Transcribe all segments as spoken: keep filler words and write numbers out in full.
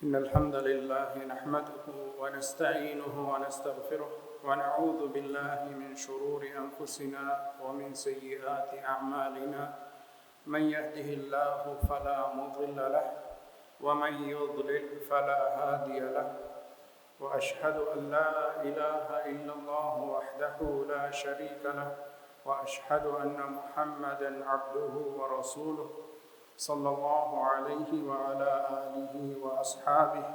إن الحمد لله نحمده ونستعينه ونستغفره، ونعوذ بالله من شرور أنفسنا ومن سيئات أعمالنا. من يهده الله فلا مضل له، ومن يضلل فلا هادي له، وأشهد أن لا إله إلا الله وحده لا شريك له، وأشهد أن محمدا عبده ورسوله، صلى الله عليه وعلى آله وأصحابه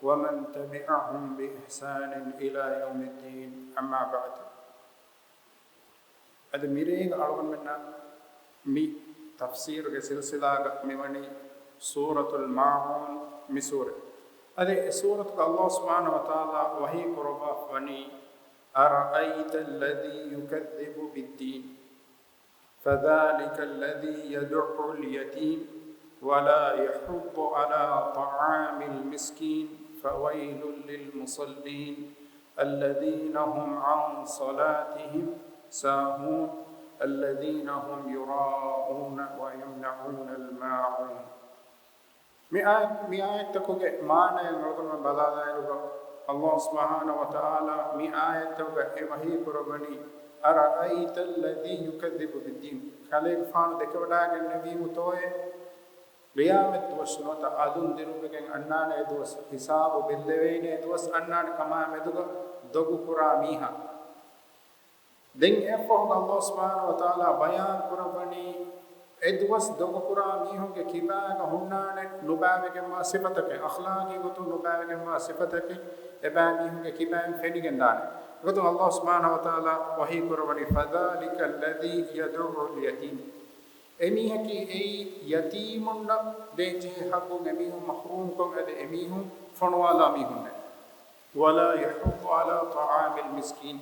ومن تبعهم بإحسان إلى يوم الدين. أما بعد. އަދި މިރޭގަ އަޅުގަނޑުމެންނަށް މި ތަފްސީރުގެ ސިލްސިލާގަ މިވަނީ ސޫރަތުލް މާޢޫން މި ސޫރަ. އަދި އެ ސޫރަތުގަ ﷲ ސުބްޙާނަހޫ ވަތަޢާލާ ވަޙީ ކުރައްވާފަ ވަނީ، أرأيت الذي يكذب بالدين، فذلك الذي يدع اليتيم، ولا يحض على طعام المسكين، فويل للمصلين، الذين هم عن صلاتهم ساهون، الذين هم يراءون ويمنعون الماعون. މި އާޔަތް، މި އާޔަތްތަކުގެ މާނައެއް އަޅުގަނޑުމެން ބަލާލާއިރުގަ، ﷲ ސުބްޙާނަހޫ ވަތަޢާލާ މި އާޔަތްތަކުގަ އެ ވަޙީ ކުރައްވަނީ، أرأيت الذي يكذب بالدين، ކަލޭގެފާނު ދެކެވަޑައިގެންނެވީމުތޯއޭ؟ ޤިޔާމަތް ދުވަސް ނުވަތަ އަލުން ދިރުވެގެން އަންނާނެ އެ ދުވަސް، ހިސާބު ބެއްލެވޭނެ އެ ދުވަސް އަންނާނެ ކަމާ މެދުގަ ދޮގުކުރާ މީހާ. ދެން އެއަށްފަހުގަ ﷲ ސުބްޙާނަހޫ ވަތަޢާލާ ބަޔާން ކުރައްވަނީ، އެ ދުވަސް ދޮގުކުރާ މީހުންގެ ކިބާގަ ހުންނާނެ ނުބައިވެގެންވާ ސިފަތަކެއް، އަޚްލާޤީ ގޮތުން ނުބައިވެގެންވާ ސިފަތަކެއް އެބައިމީހުންގެ ކިބައިން ފެނިގެންދާނެ. އެގޮތުން ﷲ ސުބްޙާނަހޫ ވަތަޢާލާ ވަޙީ ކުރައްވަނީ، فذلك الذي يدع اليتيم. އެމީހަކީ އެއީ ޔަތީމުންނަށް ދޭންޖެހޭ ޙައްޤުން އެމީހުން މަޙްރޫމްކޮށް، އަދި އެމީހުން ފޮނުވާލާ މީހުންނެއް. ولا يحض على طعام المسكين.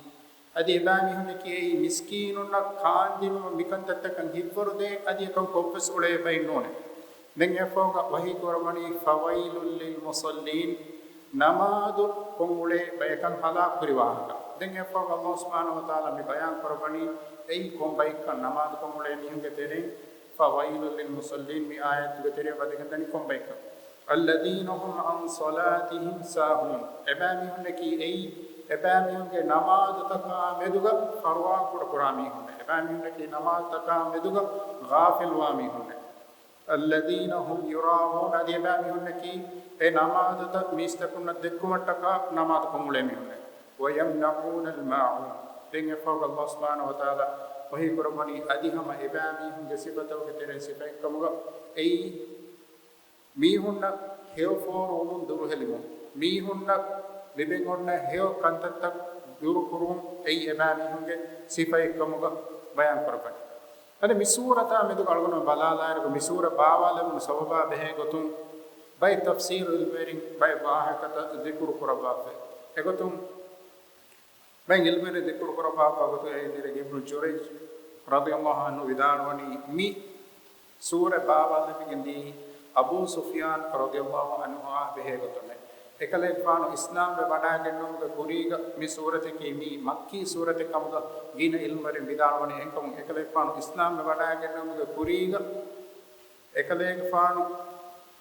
އަދި އެބައިމީހުންނަކީ އެއީ މިސްކީނުންނަށް ކާންދިނުމަށް މިކަންތައްތަކަށް ހިތްވަރުދޭ، އަދި އެކަން ކޮށްވެސް އުޅޭ ބައެއް ނޫނޭ. ދެން އެއަށްފަހުގަ ވަޙީ ކުރައްވަނީ، فويل للمصلين، ނަމާދު ކޮށް އުޅޭ ބަޔަކަށް ހަލާކު ކުރި ވާހަކަ. ދެން އެއަށްފަހުގަ ﷲ ސުބްޙާނަހޫ ވަތަޢާލާ މި ބަޔާން ކުރައްވަނީ، އެއީ ކޮން ބައެއްކަން، ނަމާދު ކޮށް އުޅޭ މީހުންގެ ތެރެއިން، فويل للمصلين، މި އާޔަތުގެ ތެރެއަށް ވަދެގެން ދަނީ ކޮން ބައެއްކަން. الذين هم عن صلاتهم ساهون. އެބައިމީހުންނަކީ އެއީ، އެބައިމީހުންގެ ނަމާދުތަކާ މެދުގަ ފަރުވާ ކުޑަކުރާ މީހުންނެއް. އެބައިމީހުންނަކީ ނަމާދުތަކާ މެދުގަ ޣާފިލްވާ މީހުންނެއް. الذين هم يراءون، އަދި އެބައިމީހުންނަކީ އެ ނަމާދުތައް މީސްތަކުންނަށް ދެއްކުމަށްޓަކާ ނަމާދު ކޮށް އުޅޭ މީހުންނެއް. ويمنعون الماعون. ދެން އެއަށްފަހުގަ ﷲ ސުބްޙާނަހޫ ވަތަޢާލާ ވަޙީ ކުރައްވަނީ، އަދި ހަމަ އެބައިމީހުންގެ ސިފަތަކުގެ ތެރެއިން ސިފައެއްކަމުގަ އެއީ، މީހުންނަށް ހެޔޮ ފޯރުވުމުން ދުރުހެލިވުން، މީހުންނަށް ލިބެން އޮންނަ ހެޔޮ ކަންތައްތައް ދުރުކުރުވުން އެއީ އެބައިމީހުންގެ ސިފައެއްކަމުގަ ބަޔާން ކުރައްވަނީ. އަދި މި ސޫރަތާ މެދުގަ އަޅުގަނޑު ބަލާލާއިރުގަ މި ސޫރަ ބާވާލެވުނު ސަބަބާ ބެހޭ ގޮތުން ބައެއް ތަފްސީރު ޢިލްމުވެރިން ބައެއް ވާހަކަތައް ޛިކުރު ކުރައްވާފައި. އެގޮތުން ބައެއް ޢިލްމުވެރިން ޛިކުރު ކުރައްވާފަ ގޮތުގައި އެއިން ދިރި އިބްނު ޖުރައިޖް ރަޟިޔަﷲ ޢަންހު ވިދާޅުވަނީ، މި ސޫރަ ބާވާލެވިގެން ދީ އަބޫ ސުފްޔާން ރަޟިޔަﷲ ޢަންހު އާ ބެހޭ ގޮތުން. އެކަލޭގެފާނު އިސްލާމްވެ ވަޑައިގެންނެވުމުގެ ކުރީގަ މި ސޫރަތަކީ މީ މައްކީ ސޫރަތެއް ކަމުގަ ގިނަ ޢިލްމުވެރިން ވިދާޅުވަނީ. އެހެންކަމުން އެކަލޭގެފާނު އިސްލާމްވެ ވަޑައިގެންނެވުމުގެ ކުރީގަ އެކަލޭގެފާނު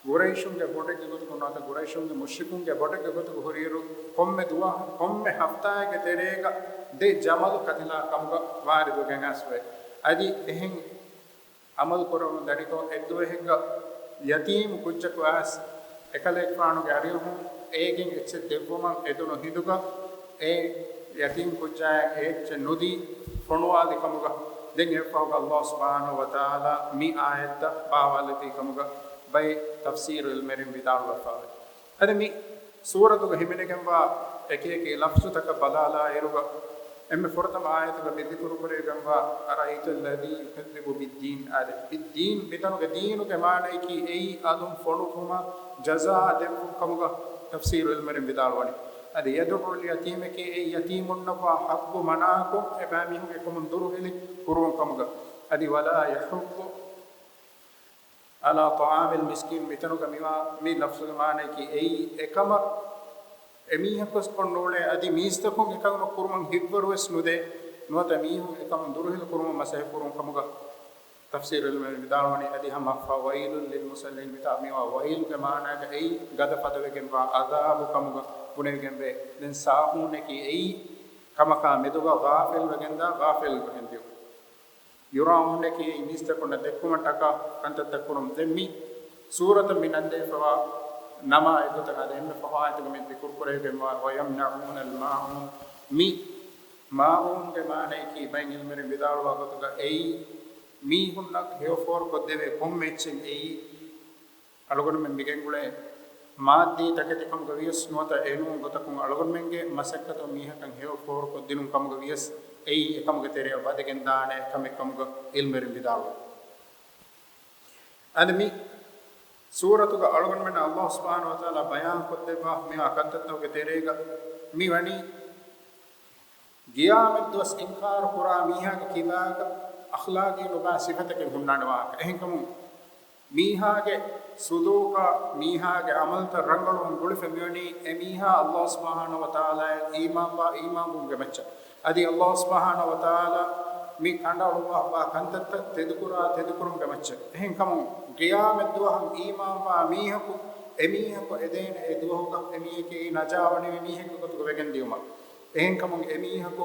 ޤުރައިޝުންގެ ބޮޑެއްގެ ގޮތުގަ ނުވަތަ ޤުރައިޝުންގެ މުޝްރިކުންގެ ބޮޑެއްގެ ގޮތުގަ ހުރިއިރު ކޮންމެ ދުވަހަ، ކޮންމެ ހަފްތާއެއްގެ ތެރޭގަ ދެ ޖަމަލު ކަތިލާ ކަމުގަ ވާރިދުވެގެން އައިސްފައި. އަދި އެހެން ޢަމަލު ކުރަމުން ދަނިކޮށް، އެއްދުވަހެއްގަ ޔަތީމު ކުއްޖަކު އައިސް އެކަލޭގެފާނުގެ އަރިހުން އޭގެން އެއްޗެއް ދެއްވުމަށް އެދުނު ހިނދުގަ، އެ ޔަތީމު ކުއްޖާއަށް އެ އެއްޗެއް ނުދީ ފޮނުވާލި ކަމުގަ، ދެން އެއަށްފަހުގަ ﷲ ސުބްޙާނަހޫ ވަތަޢާލާ މި އާޔަތްތައް ބާވާލެއްވި ކަމުގަ ބައެއް ތަފްސީރު ޢިލްމުވެރިން ވިދާޅުވެފައެވެ. އަދި މި ސޫރަތުގަ ހިމެނިގެންވާ އެކި އެކި ލަފްޒުތަކަށް ބަލާލާއިރުގަ، އެންމެ ފުރަތަމަ އާޔަތުގަ މި ޛިކުރު ކުރެވިގެންވާ، أرأيت الذي يكذب بالدين، އާދެ، ބިއްދީން މިތަނުގެ ދީނުގެ މާނަޔަކީ އެއީ އަލުން ފޮނުއްވުމަށް ޖަޒާ ދެއްވުން ކަމުގަ ތަފްސީރު ޢިލްމުވެރިން ވިދާޅުވަނީ. އަދި يدع اليتيم އެކީ އެއީ ޔަތީމުންނަށްވާ ޙައްޤު މަނާކޮށް އެބައިމީހުން އެކަމުން ދުރުހެލި ކުރުވުން ކަމުގަ. އަދި ولا يحض على طعام المسكين، މިތަނުގަ މިވާ މި ލަފްޒުގެ މާނަޔަކީ އެއީ އެކަމަށް އެމީހަކުވެސް ކޮށް ނޫޅޭ، އަދި މީސްތަކުން އެކަމަށް ކުރުމަށް ހިތްވަރުވެސް ނުދޭ، ނުވަތަ މީހުން އެކަމުން ދުރުހެލި ކުރުމަށް މަސައްކަތް ކުރުން ކަމުގަ. ތަފްސީރު ޢިލްމުވެރިން ވިދާޅުވަނީ، އަދި ހަމަ فَوَيْلٌ لِلْمُصَلِّينَ، މިތާ މިވާ ވައިލުގެ މާނާގަ އެއީ ގަދަ ފަދަވެގެންވާ ޢަޛާބު ކަމުގަ ބުނެވިގެންވޭ. ދެން ސާހޫނަކީ އެއީ ކަމަކާ މެދުގަ ޣާފިލްވެގެންދާ ޣާފިލްވެގެން ދިޔުން. ޔުރާޢޫނަކީ އެއީ މީސްތަކުންނަށް ދެއްކުމަށްޓަކާ ކަންތައްތައް ކުރުން. ދެން މި ސޫރަތަށް މި ނަންދެވިފަވާ ނަމާ އެގޮތަށް އަދި އެންމެ ފަހު އާޔަތުގަ މި ޛިކުރު ކުރެވިގެންވާ وَيَمْنَعُونَ الْمَاعُونَ. މި މާޢޫންގެ މާނަޔަކީ ބައެއް ޢިލްމުވެރިން ވިދާޅުވާ ގޮތުގަ އެއީ މީހުންނަށް ހެޔޮފޯރު ކޮށްދެވޭ ކޮންމެ އެއްޗެއް އެއީ. އަޅުގަނޑުމެން މިގެންގުޅޭ މާއްދީ ތަކެތިކަމުގަ ވިޔަސް ނުވަތަ އެނޫން ގޮތަކުން އަޅުގަނޑުމެންގެ މަސައްކަތުން މީހަކަށް ހެޔޮ ފޯރުކޮށްދިނުން ކަމުގަ ވިޔަސް އެއީ އެކަމުގެ ތެރެއަށް ވަދެގެންދާނެ ކަމެއް ކަމުގަ ޢިލްމުވެރިން ވިދާޅުވޭ. އަދި މި ސޫރަތުގަ އަޅުގަނޑުމެންނަށް ﷲ ސުބްޙާނަހޫ ވަތަޢާލާ ބަޔާންކޮށްދެއްވާ މިވާ ކަންތައްތަކުގެ ތެރޭގަ މި ވަނީ ގިޔާމަތްދުވަސް އިންކާރު ކުރާ މީހާގެ ކިބާގަ އަޚްލާގީ ނުބާ ސިފަތަކެއް ހުންނާނެ ވާހަކަ. އެހެންކަމުން މީހާގެ ސުލޫކާ، މީހާގެ ޢަމަލުތައް ރަނގަޅުވުން ގުޅިފަ މިވަނީ އެ މީހާ ﷲ ސުބްޙާނަހޫ ވަތަޢާލާއަށް އީމާންވާ އީމާންވުމުގެ މައްޗަށް. އަދި ﷲ ސުބްޙާނަހޫ ވަތަޢާލާ މި ކަނޑައަޅުއްވާފަވާ ކަންތައްތައް ތެދުކުރާ ތެދުކުރުމުގެ މައްޗަށް. އެހެންކަމުން ގިޔާމަތްދުވަހަށް އީމާންވާ މީހަކު، އެ މީހަކު އެދޭނެ އެ ދުވަހުގަ އެ މީހަކީ ނަޖާވަނިވި މީހެއްގެ ގޮތުގަ ވެގެން ދިޔުމަށް. އެހެންކަމުން އެ މީހަކު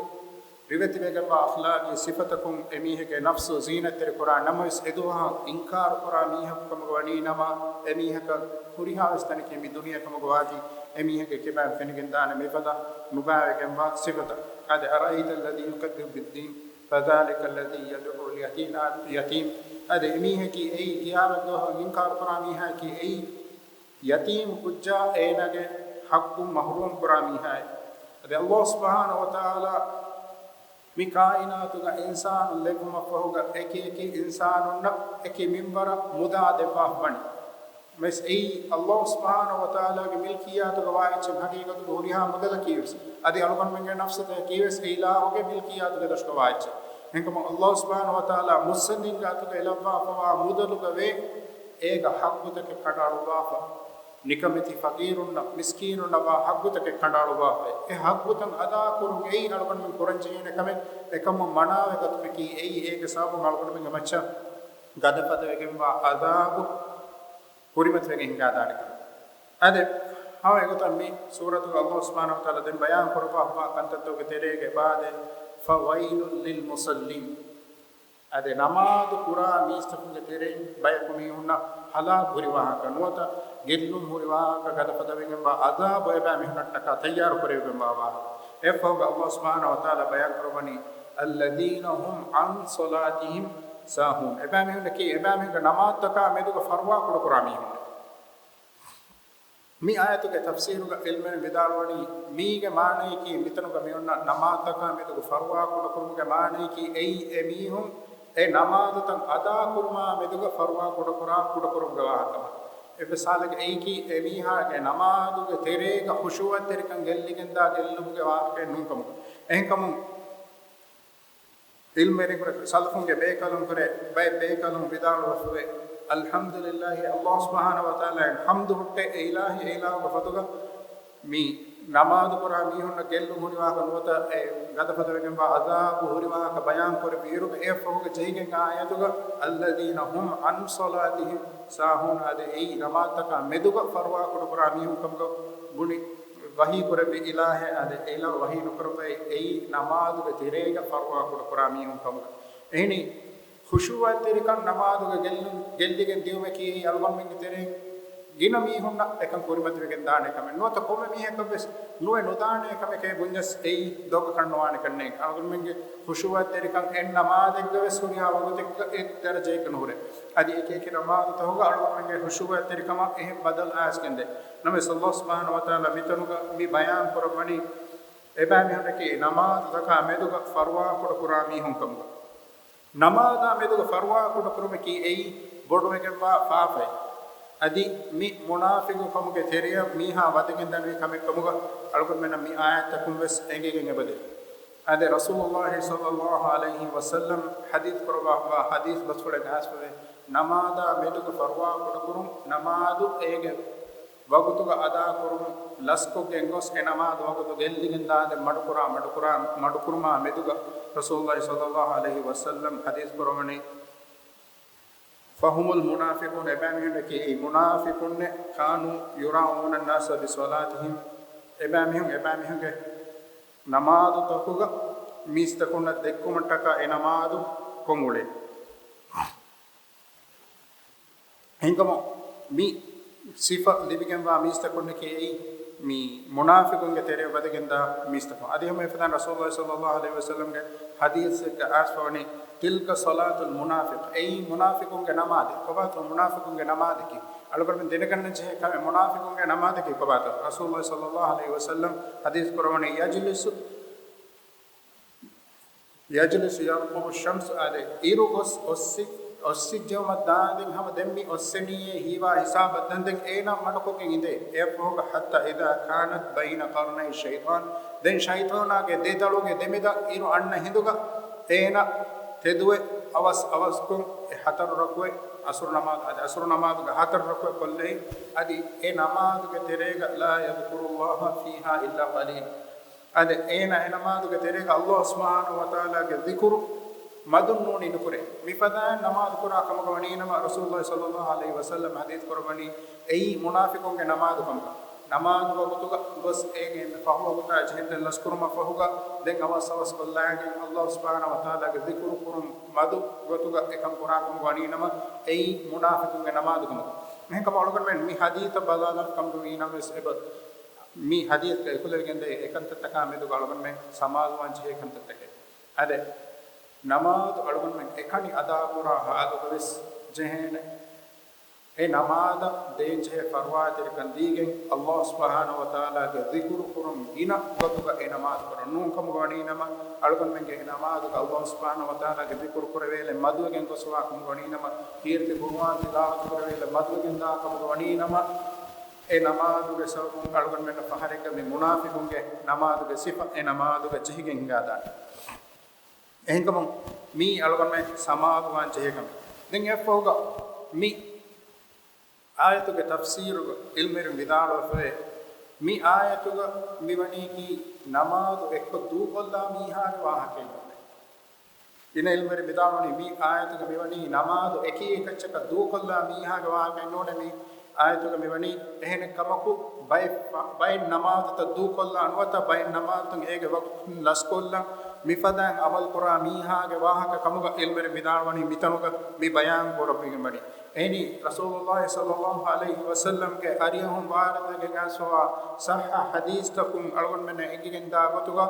ރިވެތިވެގެންވާ އަޚްލާގީ ސިފަތަކުން އެމީހެއްގެ ނަފްސު ޒީނަތްތެރި ކުރާ ނަމަވެސް، އެދުވަހަށް އިންކާރު ކުރާ މީހަކު ކަމުގަ ވަނީ ނަމަ، އެމީހަކަށް ހުރިހާވެސް ތަނަކީ މި ދުނިޔެ ކަމުގަ ވާތީ، އެމީހެއްގެ ކިބައިން ފެނިގެންދާނެ މިފަދަ ނުބާވެގެންވާ ސިފަތައް. އަދި أَرَأَيْتَ الَّذِي يُكَذِّبُ بِالدِّينِ فَذَلِكَ الَّذِي يَدُعُّ الْيَتِيمَ. އަދި އެމީހަކީ އެއީ ޤިޔާމަތްދުވަހަށް އިންކާރު ކުރާ މީހާއަކީ އެއީ ޔަތީމު ކުއްޖާ އޭނާގެ ޙައްޤު މަޙްރޫމް ކުރާ މީހާއެއް. އަދި ﷲ ސުބްޙާނަހޫ ވަތަޢާލާ މި ކާއިނާތުގަ އިންސާނުން ލެއްވުމަށްފަހުގަ އެކި އެކި އިންސާނުންނަށް އެކި މިންވަރަށް މުދާ ދެއްވާފަ ވަނީ. މިސް އެއީ ﷲ ސުބްޙާނަހޫ ވަތަޢާލާގެ މިލްކިއްޔާތުގަ ވާ އެއްޗެއް ހަގީގަތުގަ ހުރިހާ މުދަލަކީވެސް، އަދި އަޅުގަނޑުމެންގެ ނަފްސުތަކަކީވެސް އެ އިލާހުގެ މިލްކިއްޔާތުގެ ދަށުގަ ވާ އެއްޗެއް. އެހެންކަމުން ﷲ ސުބްޙާނަހޫ ވަތަޢާލާ މުއްސަނދިންގެ އަތުގައި ލައްވާފަވާ މުދަލުގަ ވޭ އޭގަ ޙައްޤުތަކެއް ކަނޑައަޅުއްވާފަ، ނިކަމެތި ފަޤީރުންނަށް، މިސްކީނުންނަށް ވާ ޙައްޤުތަކެއް ކަނޑައަޅުއްވާފަ. އެ ޙައްޤުތައް އަދާކުރުން އެއީ އަޅުގަނޑުމެން ކުރަންޖެހޭނެ ކަމެއް. އެކަމުން މަނާވެގަތުމަކީ އެއީ އޭގެ ސަބަބުން އަޅުގަނޑުމެންގެ މައްޗަށް ގަދަފަދަވެގެންވާ ޢަޛާބު ކުރިމަތިވެގެން ހިނގާދާނެ ކަމަށް. އަދި ހަމަ އެގޮތަށް މި ސޫރަތުގަ ﷲ ސުބްޙާނަހޫ ވަތަޢާލާ ދެން ބަޔާން ކުރައްވާފަވާ ކަންތައްތަކުގެ ތެރޭގައި ބާދެ، فَوَيْلٌ لِلْمُصَلِّينَ. އަދި ނަމާދު ކުރާ މީސްތަކުންގެ ތެރެއިން ބަޔަކު މީހުންނަށް ހަލާކު ހުރި ވާހަކަ ނުވަތަ ގެއްލުން ހުރި ވާހަކަ، ގަދަފަދަވެގެންވާ ޢަޛާބު އެބައިމީހުންނަށްޓަކާ ތައްޔާރު ކުރެވިގެންވާ ވާހަކަ. އެއަށްފަހުގަ ﷲ ސުބްޙާނަހޫ ވަތަޢާލާ ބަޔާން ކުރައްވަނީ، الَّذِينَ هُمْ عَنْ صَلَاتِهِمْ سَاهُونَ. އެބައިމީހުންނަކީ އެބައިމީހުންގެ ނަމާދުތަކާ މެދުގަ ފަރުވާކުޑަކުރާ މީހުން. މި އާޔަތުގެ ތަފްސީރުގަ ޢިލްމުވެރިން ވިދާޅުވަނީ، މީގެ މާނަޔަކީ މިތަނުގަ މިއޮންނަ ނަމާދުތަކާ މެދުގަ ފަރުވާ ކުޑަކުރުމުގެ މާނަޔަކީ އެއީ އެމީހުން އެ ނަމާދުތައް އަދާކުރުމާ މެދުގަ ފަރުވާ ކުޑަކުރާ ކުޑަކުރުމުގެ ވާހަކަ. އެއްވެސް ހާލެއްގަ އެއީކީ އެމީހާގެ ނަމާދުގެ ތެރޭގަ ޚުޝޫޢަތްތެރިކަން ގެއްލިގެންދާ ގެއްލުމުގެ ވާހަކައެއް ނޫންކަމުގަ. އެހެންކަމުން ޢިލްމުވެރިން ކުރެ، ސަލަފުންގެ ބޭކަލުން ކުރެ، ބައެއް ބޭކަލުން ވިދާޅުވެފަވޭ، އަލްޙަމްދުލިއްލާހި، ﷲ ސުބްޙާނަހޫ ވަތަޢާލާއަށް ޙަމްދު ހުއްޓޭ، އެ އިލާހީ، އެ އިލާހުގެ ފަތުގަ މި ނަމާދު ކުރާ މީހުންނަށް ގެއްލުން ހުރި ވާހަކަ ނުވަތަ އެ ގަދަފަދަވެގެންވާ ޢަޛާބު ހުރި ވާހަކަ ބަޔާން ކުރެއްވިއިރުގަ، އެއަށްފަހުގަ ޖެހިގެން އާ އާޔަތުގަ، الَّذِينَ هُمْ عَنْ صَلَاتِهِمْ سَاهُونَ، އަދި އެއީ ނަމާދުތަކާ މެދުގަ ފަރުވާ ކުޑަކުރާ މީހުން ކަމުގަ ބުނި. ވަޙީ ކުރެއްވި އިލާހެއް އަދި އެ އިލާހު ވަޙީ ނުކުރައްވައި، އެއީ ނަމާދުގެ ތެރޭގަ ފަރުވާ ކުޑަކުރާ މީހުން ކަމުގަ. އެހެނީ، ޚުޝޫޢަތްތެރިކަން ނަމާދުގަ ގެއްލުން، ގެއްލިގެން ދިޔުމަކީ އެއީ އަޅުގަނޑުމެންގެ ތެރެއިން ގިނަ މީހުންނަށް އެކަން ކުރިމަތިވެގެން ދާނެ ކަމެއް ނުވަތަ، ކޮންމެ މީހަކަށްވެސް ނުވެ ނުދާނެ ކަމެކޭ ބުންޏަސް އެއީ ދޮގަކަށް ނުވާނެ ކަންނޭނގެ. އަޅުގަނޑުމެންގެ ޚުޝޫޢަތްތެރިކަން އެއް ނަމާދެއްގަވެސް ހުރިހާ ވަގުތެއްގަ އެއް ދަރަޖައެއްގަ ނުހުރޭ. އަދި އެކި އެކި ނަމާދުތަކުގަ އަޅުގަނޑުމެންގެ ޚުޝޫޢަތްތެރިކަމަށް އެހެން ބަދަލު އައިސްގެންދޭ. ނަމަވެސް، ﷲ ސުބްޙާނަހޫ ވަތަޢާލާ މިތަނުގަ މި ބަޔާން ކުރައްވަނީ، އެބައިމީހުންނަކީ ނަމާދުތަކާ މެދުގަ ފަރުވާ ކުޑަކުރާ މީހުން ކަމުގަ. ނަމާދާ މެދުގަ ފަރުވާ ކުޑަކުރުމަކީ އެއީ ބޮޑުވެގެންވާ ފާފައެއް. އަދި މި މުނާފިޤުކަމުގެ ތެރެއަށް މީހާ ވަދެގެން ދަންވި ކަމެއް ކަމުގަ އަޅުގަނޑުމެންނަށް މި އާޔަތްތަކުން ވެސް އެނގިގެން އެބަދޭ. އަދި ރަސޫލުﷲ ޞައްލަﷲ ޢަލައިހި ވަސައްލަމް ޙަދީޘް ކުރައްވާފަވާ ޙަދީޘް ބަސްފުޅެއް އައިސްފަވޭ، ނަމާދާ މެދުގަ ފަރުވާ ކުޑަކުރުން، ނަމާދު އޭގެ ވަގުތުގަ އަދާކުރުން، ލަސްކޮށްގެން ގޮސް އެ ނަމާދު ވަގުތު ގެއްލިގެން ދާދެން މަޑުކުރާ، މަޑުކުރާ، މަޑުކުރުމާ މެދުގަ ރަސޫލުﷲ ޞައްލަﷲ ޢަލައިހި ވަސައްލަމް ޙަދީޘް ކުރައްވަނީ، فهم المنافقون، އެބައިމީހުންނަކީ އެއީ މުނާފިޤުންނޭ، كانوا يراءون الناس بصلاتهم، އެބައިމީހުން، އެބައިމީހުންގެ ނަމާދުތަކުގަ މީސްތަކުންނަށް ދެއްކުމަށްޓަކާ އެ ނަމާދު ކޮށް އުޅޭ. ހިނގަމު މި ސިފަ ލިބިގެންވާ މީސްތަކުންނަކީ އެއީ މި މުނާފިޤުންގެ ތެރެއަށް ވަދެގެންދާ މީސްތަކުން. އަދި ހަމަ އެފަދައިން ރަސޫލުﷲ ޞައްލައްލާހު ޢަލައިހި ވަސައްލަމްގެ ޙަދީޘެއްގަ އައިސްފަވަނީ، تلك صلاة المنافق، އެއީ މުނާފިޤުންގެ ނަމާދެއް. ކޮބާތޯ މުނާފިޤުންގެ ނަމާދަކީ؟ އަޅުގަނޑުމެން ދެނެގަންނަން ޖެހޭ ކަމެއް، މުނާފިޤުންގެ ނަމާދަކީ ކޮބާތޯ؟ ރަސޫލުﷲ ޞައްލައްލާހު ޢަލައިހި ވަސައްލަމް ޙަދީޘް ކުރައްވަނީ، يجلس يجلس يرقب الشمس، އާދެ، އިރު ގޮސް އޮއްސި، އޮއްސިއްޖެއުމަށް ދާންދެން ހަމަ ދެން މި އޮއްސެނީއޭ ހީވާ ހިސާބަށް ދަންދެން އޭނާ މަޑުކޮށްގެން އިނދޭ. އެއަށްފަހުގަ حتى إذا كانت بين قرني الشيطان، ދެން ޝައިޠާނާގެ ދެ ދަޅުގެ ދެމެދަށް އިރު އަންނަ ހިނދުގަ އޭނާ ތެދުވެ އަވަސް އަވަސްކޮށް އެ ހަތަރު ރަކުޢަތް ޢަޞްރު ނަމާދު، އަދި ޢަޞްރު ނަމާދުގެ ހަތަރު ރަކުޢަތް ކޮށްލައި، އަދި އެ ނަމާދުގެ ތެރޭގަ لا يذكر الله فيها إلا قليلا. އަދި އޭނާ އެ ނަމާދުގެ ތެރޭގަ ﷲ ސުބްޙާނަހޫ ވަތަޢާލާގެ ޛިކުރު މަދުން ނޫނީ ނުކުރޭ. މިފަދައިން ނަމާދު ކުރާ ކަމުގަ ވަނީނަމަ، ރަސޫލުﷲ ޞައްލައްލާހު ޢަލައިހި ވަސައްލަމް ޙަދީޘް ކުރައްވަނީ، އެއީ މުނާފިޤުންގެ ނަމާދު ކަމުގަ. ނަމާދު ވަގުތުގަ ގޮސް އޭގެ އެންމެ ފަހު ވަގުތާ ޖެހެންދެން ލަސްކުރުމަށް ފަހުގަ، ދެން އަވަސް އަވަސް ކޮށްލާގެން ﷲ ސުބްޙާނަހޫ ވަތަޢާލާގެ ޛިކުރު ކުރުން މަދު ގޮތުގަ އެކަން ކުރާ ކަމުގަ ވަނީނަމަ، އެއީ މުނާފިޤުންގެ ނަމާދު ކަމުގަ. އެހެންކަމުން އަޅުގަނޑުމެން މި ޙަދީޘަށް ބަލާލާފަ ކަމުގަ ވީނަމަވެސް އެބަ މި ޙަދީޘްގަ އެކުލެވިގެންދޭ އެކަންތައްތަކާ މެދުގަ އަޅުގަނޑުމެން ސަމާލުވާން ޖެހޭ ކަންތައްތަކެއް. އާދެ، ނަމާދު އަޅުގަނޑުމެން އެކަނި އަދާކުރާ ޙާލުގަވެސް ޖެހޭނެ. އެ ނަމާދަށް ދޭންޖެހޭ ފަރުވާތެރިކަން ދީގެން، ﷲ ސުބްޙާނަހޫ ވަތަޢާލާގެ ޛިކުރު ކުރުން ގިނަ ގޮތުގަ އެ ނަމާދު ކުރަން. ނޫން ކަމުގަ ވަނީނަމަ، އަޅުގަނޑުމެންގެ އެ ނަމާދުގަ ﷲ ސުބްޙާނަހޫ ވަތަޢާލާގެ ޛިކުރު ކުރެވޭލެއް މަދުވެގެން ގޮސްފަވާ ކަމުގަ ވަނީނަމަ، ކީރިތި ޤުރުއާން ތިލާވަތު ކުރެވޭލެއް މަދުވެގެން ދާ ކަމުގަ ވަނީނަމަ، އެ ނަމާދުގެ ސަބަބުން އަޅުގަނޑުމެންނަށް ފަހަރެއްގަ މި މުނާފިޤުންގެ ނަމާދުގެ ސިފަ އެ ނަމާދުގަ ޖެހިގެން ހިނގާދާނެ. އެހެންކަމުން މީ އަޅުގަނޑުމެން ސަމާލުވާން ޖެހޭ ކަމެއް. ދެން އެއަށްފަހުގަ މި އާޔަތުގެ ތަފްސީރުގަ ޢިލްމުވެރިން ވިދާޅުވެފައި، މި އާޔަތުގަ މިވަނީކީ ނަމާދު އެއްކޮށް ދޫކޮށްލާ މީހާގެ ވާހަކައެއް ނޫނޭ. ގިނަ ޢިލްމުވެރިން ވިދާޅުވަނީ މި އާޔަތުގަ މިވަނީ ނަމާދު އެކި އެކައްޗަކަށް ދޫކޮށްލާ މީހާގެ ވާހަކައެއް ނޫނޭ މި އާޔަތުގަ މިވަނީ. އެހެނެއް ކަމަކު، ބައެއް، ބައެއް ނަމާދުތައް ދޫކޮށްލާ ނުވަތަ ބައެއް ނަމާދުތައް އޭގެ ވަގުތުން ލަސްކޮށްލަން، މިފަދައިން ޢަމަލު ކުރާ މީހާގެ ވާހަކަ ކަމުގަ ޢިލްމުވެރިން ވިދާޅުވަނީ މިތަނުގަ މި ބަޔާން ކުރެވިގެން ވަނީ. އެހެނީ، ރަސޫލުﷲ ޞައްލައްލާހު ޢަލައިހި ވަސައްލަމްގެ އަރިއަހުން ވާރިދުވެގެން އައިސްފަވާ ޞައްޙަ ޙަދީޘްތަކުން އަޅުގަނޑުމެންނަށް އެނގިގެންދާ ގޮތުގަ،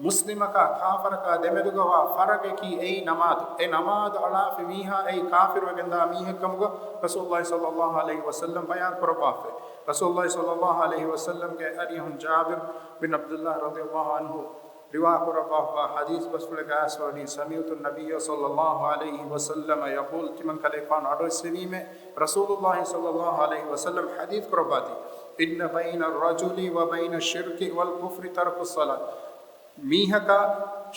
މުސްލިމަކާ ކާފަރަކާ ދެމެދުގަވާ ފަރަގަކީ އެއީ ނަމާދު. އެ ނަމާދު އަޅާފި މީހާ އެއީ ކާފިރުވެގެންދާ މީހެއްކަމުގަ ރަސޫލުﷲ ޞައްލައްލާހު ޢަލައިހި ވަސައްލަމް ބަޔާން ކުރައްވާފައި. ރަސޫލުﷲ ޞައްލައްލާހު ޢަލައިހި ވަސައްލަމްގެ އަރިއަހުން ޖާބިރު ބިން ޢަބްދުﷲ ރަޟިޔައްލާހު ޢަންހު ރިވާ ކުރައްވާފަ ޙަދީޘް ބަސްފުޅެއްގަ އައިސްފަވަނީ، سمعت النبي صلى الله عليه وسلم يقول، ތިމަން ކަލޭގެފާނު އަޑުއިއްސެވީމޭ، ރަސޫލުﷲ ޞައްލައްލާހު ޢަލައިހި ވަސައްލަމް ޙަދީޘް ކުރައްވާތީ، إن بين الرجل وبين الشرك والكفر ترك الصلاة. މީހަކާ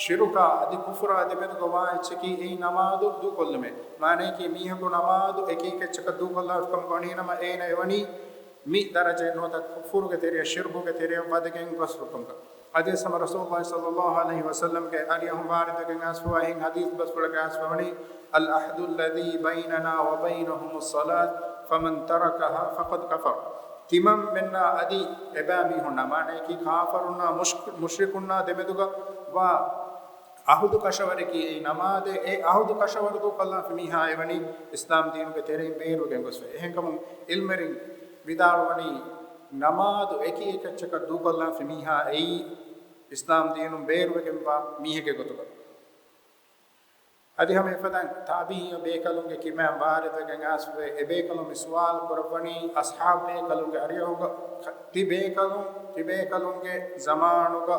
ޝިރުކާ އަދި ކުފުރާ ދެމެދުގަ ވާ އެއްޗަކީ އެއީ ނަމާދު ދޫކޮށްލުމޭ. މާނަޔަކީ، މީހަކު ނަމާދު އެކި އެކައްޗަކަށް ދޫކޮށްލާފިކަމުގަ ވަނީނަމަ، އޭނަ އެވަނީ މި ދަރަޖައެއް ނުވަތަ ކުފުރުގެ ތެރެއަށް، ޝިރުކުގެ ތެރެއަށް ވަދެގެން ގޮސްފަކަމުގަ. އަދިވެސް ހަމަ ރަސޫލުﷲ ޞައްލައްލާހު ޢަލައިހި ވަސައްލަމްގެ އަރިއަހުން ވާރިދުވެގެން އައިސްފަވާ އެހެން ޙަދީޘް ބަސްފުޅެއްގަ އައިސްފަވަނީ، العهد الذي بيننا وبينهم الصلاة فمن تركها فقد كفر. ތިމަންމެންނާ އަދި އެބައިމީހުންނާ، މާނަޔަކީ ކާފަރުންނާ މުޝް-، މުޝްރިކުންނާ ދެމެދުގަ ވާ ޢަހުދު ކަށަވަރަކީ އެއީ ނަމާދޭ. އެ ޢަހުދު ކަށަވަރު ދޫކޮށްލާފި މީހާ އެވަނީ އިސްލާމް ދީނުގެ ތެރެއިން ބޭރުވެގެން ގޮސްފަ. އެހެންކަމުން ޢިލްމުވެރިން ވިދާޅުވަނީ، ނަމާދު އެކި އެކައްޗަކަށް ދޫކޮށްލާފި މީހާ އެއީ އިސްލާމް ދީނުން ބޭރުވެގެންވާ މީހެއްގެ ގޮތުގަ. އަދި ހަމަ އެފަދައިން ތާބިޢީ ބޭކަލުންގެ ކިބައިން ވާރިދުވެގެން އައިސްފަ އެބޭކަލުން މި ސުވާލު ކުރައްވަނީ، އަޞްޙާބު ބޭކަލުންގެ އަރިއަހުގަ ތި ބޭކަލުން، ތި ބޭކަލުންގެ ޒަމާނުގަ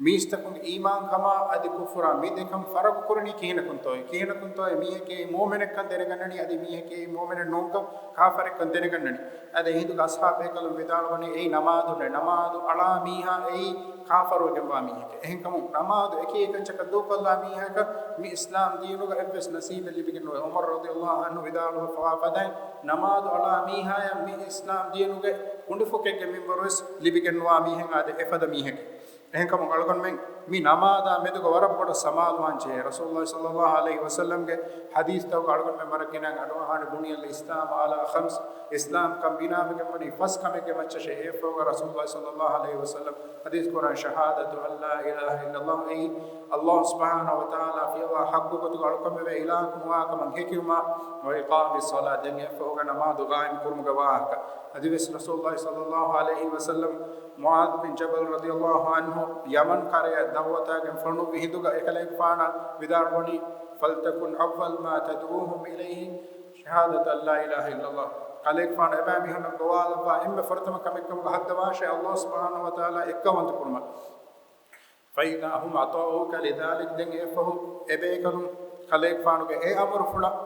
މީސްތަކުންގެ އީމާންކަމާ އަދި ކުފުރާ މި ދެކަން ފަރަގު ކުރަނީ ކިހިނަކުންތޯއޭ؟ ކިހިނަކުންތޯއޭ މީހެކޭ މުއުމިނެއްކަން ދެނެގަންނަނީ އަދި މީހެކޭ މުއުމިނެއް ނޫންކަން، ކާފަރެއްކަން ދެނެގަންނަނީ؟ އަދި އެހިނދުގަ އަޞްޙާބު ބޭކަލުން ވިދާޅުވަނީ އެއީ ނަމާދުންނޭ. ނަމާދު އަޅާ މީހާ އެއީ ކާފަރުވެގެންވާ މީހެކޭ. އެހެންކަމުން ނަމާދު އެކި އެކައްޗަކަށް ދޫކޮށްލާ މީހަކަށް މި އިސްލާމް ދީނުގަ އެއްވެސް ނަސީބެއް ލިބިގެން ނުވޭ. ޢުމަރު ރަޟިޔައްލާހު ޢަންހު ވިދާޅުވެފަވާ ފަދައިން، ނަމާދު އަޅާ މީހާޔަށް މި އިސްލާމް ދީނުގެ ކުނޑިފުކެއްގެ މިންވަރުވެސް ލިބިގެން ނުވާ މީހެއް އާދެ އެފަދަ މީހެކޭ. އެހެންކަމުން އަޅުގަނޑުމެން މި ނަމާދާ މެދުގަ ވަރަށް ބޮޑަށް ސަމާލުވާން ޖެހޭ. ރަސޫލުﷲ ޞައްލަﷲ ޢަލައިހި ވަސައްލަމްގެ ޙަދީޘްތަކުގަ އަޅުގަނޑުމެން ވަރަށް ގިނައިން އަޑުއަހާނެ، بني الإسلام على خمس، އިސްލާމްކަން ބިނާވެގެން ވަނީ ފަސް ކަމެއްގެ މައްޗަށޭ. އެއަށްފަހުގަ ރަސޫލުﷲ ޞައްލަﷲ ޢަލައިހި ވަސައްލަމް ޙަދީޘް ކުރަން، شهادة أن لا إله إلا الله، އެއީ ﷲ ސުބްޙާނަހޫ ވަތަޢާލާ ފިޔަވާ ޙައްޤު ގޮތުގަ އަޅުކަމެއް ވެ އިލާހަކު ނުވާ ކަމަށް ހެކިވުމާ، وإقام الصلاة، ދެން އެއަށްފަހުގަ ނަމާދު ޤާއިމް ކުރުމުގެ ވާހަކަ. އަދިވެސް ރަސޫލުﷲ ޞައްލަﷲ ޢަލައިހި ވަސައްލަމް މުޢާޛު ބިން ޖަބަލް ރަޟިޔަﷲ ޢަންހު ޔަމަން ކަރަޔަށް ދަޢުވަތާގެން ފޮނުއްވި ހިނދުގަ އެކަލޭގެފާނަށް ވިދާޅުވަނީ، فلتكن أول ما تدعوهم إليه شهادة أن لا إله إلا الله. ކަލޭގެފާނު އެބައިމީހުންނަށް ގޮވާލައްވާ އެންމެ ފުރަތަމަ ކަމެއްކަމުގަ ހައްދަވާށޭ ﷲ ސުބްޙާނަހޫ ވަތަޢާލާ އެއްކައުވަންތަ ކުރުމަށް. فإذا هم أطاعوك لذلك، ދެން އެއަށްފަހު އެބޭކަލުން ކަލޭގެފާނުގެ އެ އަމުރުފުޅަށް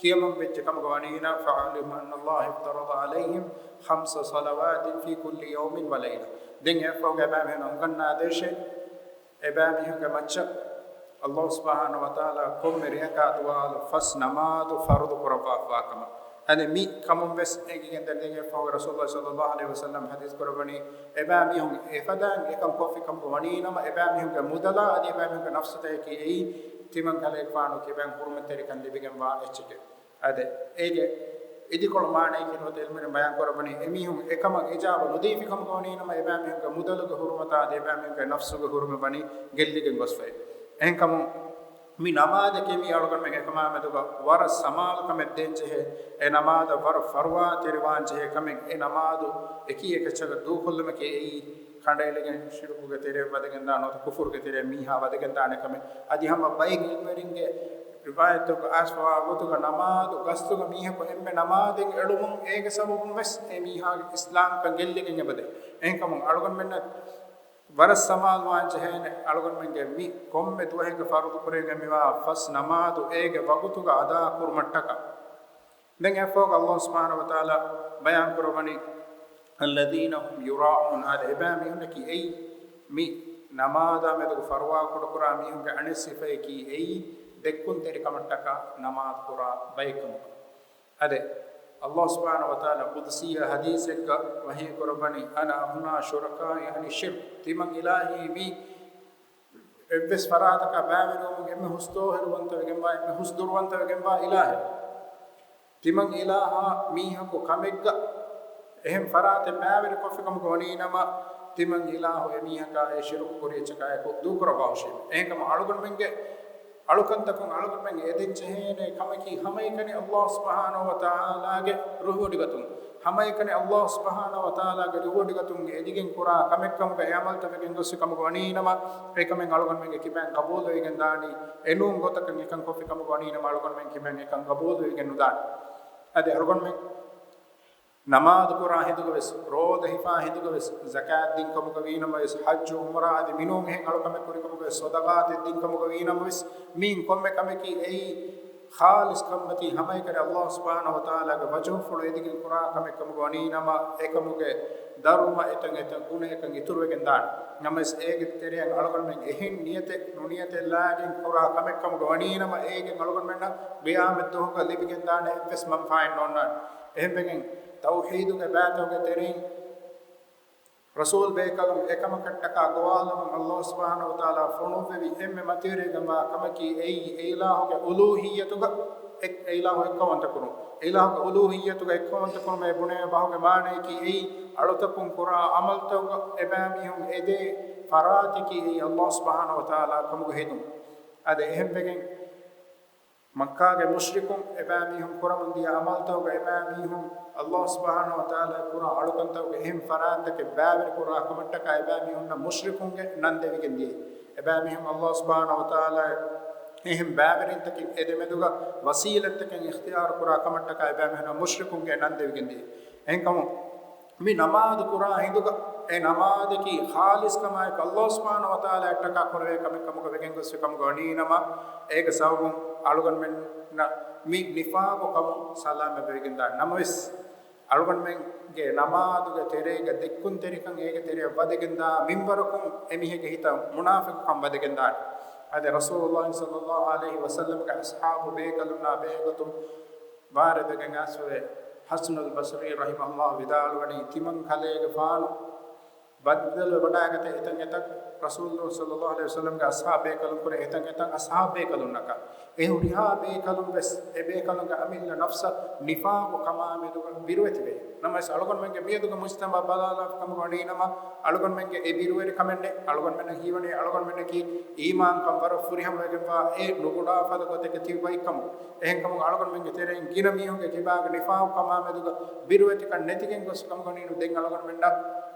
ކިޔަމަން ވެއްޖެ ކަމުގަ ވަނީނަމަ، فاعلم أن الله افترض عليهم خمس صلوات في كل يوم وليلة. ދެން އެއަށްފަހުގަ އެބައިމީހުން އަންގަންނާދޭށޭ، އެބައިމީހުންގެ މައްޗަށް ﷲ ސުބްޙާނަހޫ ވަތަޢާލާ ކޮންމެ ރެއަކާ ދުވާލު ފަސް ނަމާދު ފަރުޟު ކުރައްވާފަވާ ކަމަށް. އަދި މި ކަމުން ވެސް އެނގިގެން ދެން ދެން އެއަށްފަހުގަ ރަސޫލުﷲ ޞައްލަﷲ ޢަލައިހި ވަސައްލަމް ޙަދީޘް ކުރައްވަނީ، އެބައިމީހުން އެފަދައިން އެކަން ކޮށްފި ކަމުގަ ވަނީނަމަ، އެބައިމީހުންގެ މުދަލާ އަދި އެބައިމީހުންގެ ނަފްސުތަކަކީ އެއީ ތިމަން ކަލޭގެފާނު ކިބައިން ޙުރުމަތްތެރިކަން ލިބިގެންވާ އެއްޗެކޭ. އާދެ، އޭގެ އިދިކޮޅު މާނައަކީ ނުވަތަ ޢިލްމުވެރިން ބަޔާން ކުރައްވަނީ، އެމީހުން އެކަމަށް އިޖާބަ ނުދީފި ކަމުގަ ވަނީނަމަ، އެބައިމީހުންގެ މުދަލުގެ ޙުރުމަތާ އަދި އެބައިމީހުންގެ ނަފްސުގެ ޙުރުމަތް ވަނީ ގެއްލިގެން ގޮސްފައި. އެހެންކަމުން މި ނަމާދަކީ މީ އަޅުގަނޑުމެން އެކަމާމެދުގަ ވަރަށް ސަމާލުކަމެއް ދޭންޖެހޭ، އެ ނަމާދަށް ވަރަށް ފަރުވާތެރިވާންޖެހޭ ކަމެއް. އެ ނަމާދު އެކީ އެކައްޗަކަށް ދޫކޮށްލުމަކީ އެއީ ކަނޑައެޅިގެން ޝިރުކުގެ ތެރެއަށް ވަދެގެންދާނެ ނުވަތަ ކުފުރުގެ ތެރެއަށް މީހާ ވަދެގެންދާނެ ކަމެއް. އަދި ހަމަ ބައެއް ޢިލްމުވެރިންގެ ރިވާޔަތްތަކުގަ އައިސްފަވާ ގޮތުގަ ނަމާދު ގަސްތުގަ މީހަކު އެންމެ ނަމާދެއް އެޅުމުން އޭގެ ސަބަބުން ވެސް އެ މީހާގެ އިސްލާމްކަން ގެއްލިގެން އެބަދޭ. އެހެންކަމުން އަޅުގަނޑުމެންނަށް ވަރަށް ސަމާލުވާން ޖެހޭނެ އަޅުގަނޑުމެންގެ މި ކޮންމެ ދުވަހެއްގަ ފަރުޟު ކުރެވިގެން މިވާ ފަސް ނަމާދު އޭގެ ވަގުތުގަ އަދާ ކުރުމަށްޓަކާ. ދެން އެއަށްފަހުގަ ﷲ ސުބްޙާނަހޫ ވަތަޢާލާ ބަޔާން ކުރައްވަނީ، الذين هم يراءون، އާދެ، އެބައިމީހުންނަކީ އެއީ މި ނަމާދާ މެދުގަ ފަރުވާ ކުޑަކުރާ މީހުންގެ އަނެއް ސިފަޔަކީ އެއީ ދެއްކުންތެރިކަމަށްޓަކާ ނަމާދު ކުރާ ބައެއްކަމުގަ. އާދެ، ﷲ ސުބްޙާނަހޫ ވަތަޢާލާ ޤުދުސީ ޙަދީޘެއްގަ ވަޙީ ކުރައްވަނީ، أنا أغنى شركائي عن الشرك، ތިމަން އިލާހީ މީ އެއްވެސް ފަރާތަކާ ބައިވެރިވުމުން އެންމެ ހުސް ޠާހިރުވަންތަވެގެންވާ، އެންމެ ހުސް ދުރުވަންތަވެގެންވާ އިލާހެއް. ތިމަން އިލާހާ މީހަކު ކަމެއްގަ އެހެން ފަރާތެއް ބައިވެރިކޮށްފި ކަމުގަ ވަނީނަމަ، ތިމަން އިލާހު އެމީހަކާ އެ ޝިރުކު ކުރި އެއްޗަކާއެކު ދޫކުރައްވާހުށީމެ. އެހެންކަމުން އަޅުގަނޑުމެންގެ އަޅުކަންތަކުން އަޅުގަނޑުމެން އެދެން ޖެހޭނެ ކަމަކީ ހަމައެކަނި ﷲ ސުބްޙާނަހޫ ވަތަޢާލާގެ ރުހުވޮޑިގަތުން، ހަމައެކަނި ﷲ ސުބްޙާނަހޫ ވަތަޢާލާގެ ރުހުވޮޑިގަތުން އެދިގެން ކުރާ ކަމެއްކަމުގަ އެ ޢަމަލުތައް ވެގެން ގޮސްފި ކަމުގަ ވަނީނަމަ، އެކަމެއް އަޅުގަނޑުމެންގެ ކިބައިން ޤަބޫލުވެގެން ދާނީ. އެނޫން ގޮތަކަށް އެކަން ކޮށްފި ކަމުގަ ވަނީނަމަ، އަޅުގަނޑުމެން ކިބައިން އެކަން ޤަބޫލުވެގެން ނުދާނެ. އަދި އަޅުގަނޑުމެން ނަމާދު ކުރާ ހިނދުގަވެސް، ރޯދަ ހިފާ ހިނދުގަވެސް، ޒަކާތް ދިން ކަމުގަ ވީނަމަވެސް، ޙައްޖު ޢުމްރާ އަދި މިނޫން އެހެން އަޅުކަމެއް ކުރި ކަމުގަވެސް، ޞަދަޤާތެއް ދިން ކަމުގަ ވީނަމަވެސް، މީން ކޮންމެ ކަމަކީ އެއީ ޚާލިޞް ކަންމަތީ ހަމައެކަނި ﷲ ސުބްޙާނަހޫ ވަތަޢާލާގެ ވަޖުހުފުޅު އެދިގެން ކުރާ ކަމެއް ކަމުގަ ވަނީނަމަ، އެކަމުގެ ދަރުމަ އެތަން އެތަން ގުނައަކަށް އިތުރުވެގެން ދާނެ. ނަމަވެސް އޭގެ ތެރެއަށް އަޅުގަނޑުމެން އެހެން ނިޔަތެއް ނުނިޔަތެއް ލާގެން ކުރާ ކަމެއް ކަމުގަ ވަނީނަމަ، އޭގެން އަޅުގަނޑުމެންނަށް ޤިޔާމަތް ދުވަހުގަ ލިބިގެން ދާނެ އެއްވެސް މަންފާއެއް ނޯންނާނެ. އެހެންވެގެން ތައުޙީދުގެ ބައިތަކުގެ ތެރެއިން ރަސޫލް ބޭކަލުން އެކަމަކަށްޓަކާ ގޮވާލަމުން ﷲ ސުބްޙާނަހޫ ވަތަޢާލާ ފޮނުއްވެވި އެންމެ މަތިވެރިވެގެންވާ ކަމަކީ އެއީ، އެ އިލާހުގެ އުލޫހިއްޔަތުގަ އެ، އެ އިލާހު އެއްކައުވަންތަ ކުރުން. އެ އިލާހުގެ އުލޫހިއްޔަތުގަ އެއްކައުވަންތަ ކުރުމޭ ބުނެވޭ ބަހުގެ މާނަޔަކީ އެއީ، އަޅުތަކުން ކުރާ ޢަމަލުތަކުގަ އެބައިމީހުން އެދޭ ފަރާތަކީ އެއީ ﷲ ސުބްޙާނަހޫ ވަތަޢާލާ ކަމުގަ ހެދުން. އަދި އެހެންވެގެން މައްކާގެ މުޝްރިކުން އެބައިމީހުން ކުރަމުން ދިޔަ ޢަމަލުތަކުގަ އެބައިމީހުން ﷲ ސުބްޙާނަހޫ ވަތަޢާލާ ކުރާ އަޅުކަންތަކުގެ އެހެން ފަރާތްތަކެއް ބައިވެރި ކުރާ ކަމަށްޓަކާ އެބައިމީހުންނަށް މުޝްރިކުންގެ ނަން ދެވިގެން ދިޔައީ. އެބައިމީހުން ﷲ ސުބްޙާނަހޫ ވަތަޢާލާ އެހެން ބައިވެރިންތަކެއް އެދެމެދުގަ ވަސީލަތްތަކެއް އިޚްތިޔާރު ކުރާ ކަމަށްޓަކާ އެބައިމީހުންނަށް މުޝްރިކުންގެ ނަން ދެވިގެން ދިޔައީ. އެހެންކަމުން މި ނަމާދު ކުރާ ހިނދުގަ އެ ނަމާދަކީ ޚާލިޞް ކަމާއެކު ﷲ ސުބްޙާނަހޫ ވަތަޢާލާއަށްޓަކާ ކުރެވޭ ކަމެއް ކަމުގަ ވެގެން ގޮސްފި ކަމުގަ ވަނީނަމަ، އޭގެ ސަބަބުން އަޅުގަނޑުމެންނަށް މި ނިފާޤު ކަމުން ސަލާމަތްވެވިގެންދާނެ. ނަމަވެސް، އަޅުގަނޑުމެންގެ ނަމާދުގެ ތެރޭގަ ދެއްކުންތެރިކަން އޭގެ ތެރެއަށް ވަދެގެންދާ މިންވަރަކުން އެމީހެއްގެ ހިތަށް މުނާފިޤުކަން ވަދެގެންދާނެ. އަދި ރަސޫލުﷲ ޞައްލަﷲ ޢަލައިހި ވަސައްލަމްގެ އަޞްޙާބު ބޭކަލުންނާ ބެހޭގޮތުން ވާރިދުވެގެން އައިސްފަވޭ. ޙަސަނުލް ބަޞްރީ ރަޙިމަހުﷲ ވިދާޅުވަނީ، ތިމަން ކަލޭގެފާނު ބައްދަލުވެވަޑައިގަތޭ އެތަން އެތަން ރަސޫލު ޞައްލައްލާހު ޢަލައިހި ވަސައްލަމްގެ އަޞްޙާބު ބޭކަލުން ކުރެ އެތަން އެތަން އަޞްޙާބު ބޭކަލުންނަކަށް. އެ ހުރިހާ ބޭކަލުން ވެސް އެ ބޭކަލުންގެ އަމިއްލަ ނަފްސަށް ނިފާޤު ކަމާމެދުގަ ބިރުވެތިވޭ. ނަމަވެސް އަޅުގަނޑުމެންގެ މިއަދުގެ މުޖްތަމަޢަށް ބަލާލާފަ ކަމުގަ ވަނީނަމަ، އަޅުގަނޑުމެންގެ އެ ބިރުވެރިކަމެއް ނެތް. އަޅުގަނޑުމެންނަށް ހީވަނީ އަޅުގަނޑުމެންނަކީ އީމާންކަން ވަރަށް ފުރިހަމަވެގެންވާ އެ ނުގުޑާ ފަދަ ގޮތެއްގަ ތިބި ބައެއްކަމުގަ. އެހެންކަމުން އަޅުގަނޑުމެންގެ ތެރެއިން ގިނަ މީހުންގެ ކިބާގަ ނިފާޤު ކަމާމެދުގަ ބިރުވެތިކަން ނެތިގެން ގޮސް ކަމުގަ ވަނީނު ދެން އަޅުގަނޑުމެންނަށް